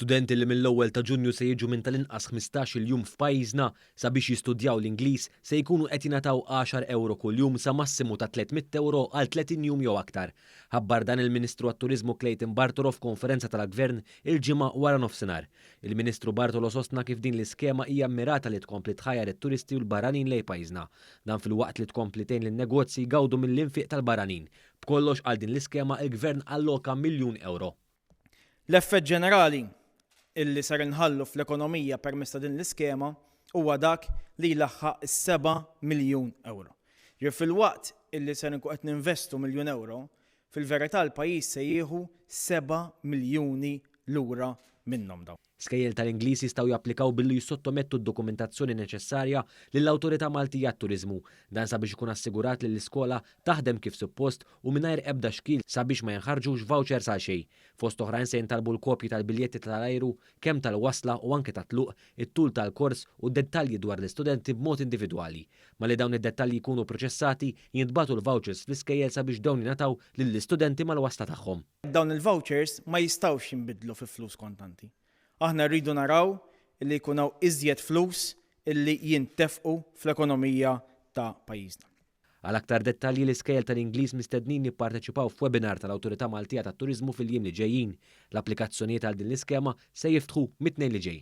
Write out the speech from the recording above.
Studenti li mill-ewwel ta' Ġunju se jiġu minn tal-inqas 15-il jum f'pajjiżna sabiex jistudjaw l-Ingliż se jkunu qed jingħataw għaxar ewro kuljum sa massimu ta' 300 ewro għal 30 jum jew aktar. Ħabbar dan il-Ministru għat-Turiżmu Clayton Bartolo f'konferenza tal-Gvern il-Ġimgħa waranofsinhar. Il-Ministru Bartolo sostna kif din l-iskema hija mmirata li tkompli tħajjar it-turisti u l-barranin lejn pajjiżna. Dan filwaqt li tkompli tgħin lin-negozji jgawdu mill-infiq tal-barranin. B'kollox għal din l-iskema il-Gvern alloka miljun ewro. L-effett ġenerali illi ser inħallu fl-ekonomija permezz ta' din l-iskema huwa dak li jlaħħaq is-seba' miljun ewro. Jiġifieri filwaqt illi ser inkun qed ninvestu miljun ewro, fil-verità l-pajjiż se jieħu seba' miljuni lura minnhom dawn. Skejjel tal-Ingliż jistgħu japplikaw billi jissottomettu d-dokumentazzjoni neċessarja lill-Awtorità Maltija għat-Turiżmu. Dan sabiex ikun assigurat li l-iskola taħdem kif suppost u mingħajr ebda xkiel sabiex ma jinħarġux vouchers għal xejn. Fost oħrajn se jintalbu l-kopji tal-biljetti tal-ajru, kemm tal-wasla u anke tat-tluq, it-tul tal-kors u dettalji dwar l-istudenti b'mod individwali. Malli dawn id-dettalji jkunu pproċessati, jintbagħtu l-vouchers fl-iskejjel sabiex dawn jingħataw lill-istudenti mal-wasla tagħhom. Dawn il-vouchers ma jistgħux jinbidlu fi flus kontanti. Aħna rridu naraw illi jkun hawn iżjed flus illi jintefqu fl-ekonomija ta' pajjiżna. Għal aktar dettalji l-iskejjel tal-Ingliż mistednin jipparteċipaw f'webinar tal-Awtorità Maltija tat-Turiżmu fil-jiem li ġejjin. L-applikazzjonijiet għal din l-iskema se jiftħu mit-Tnejn li ġej.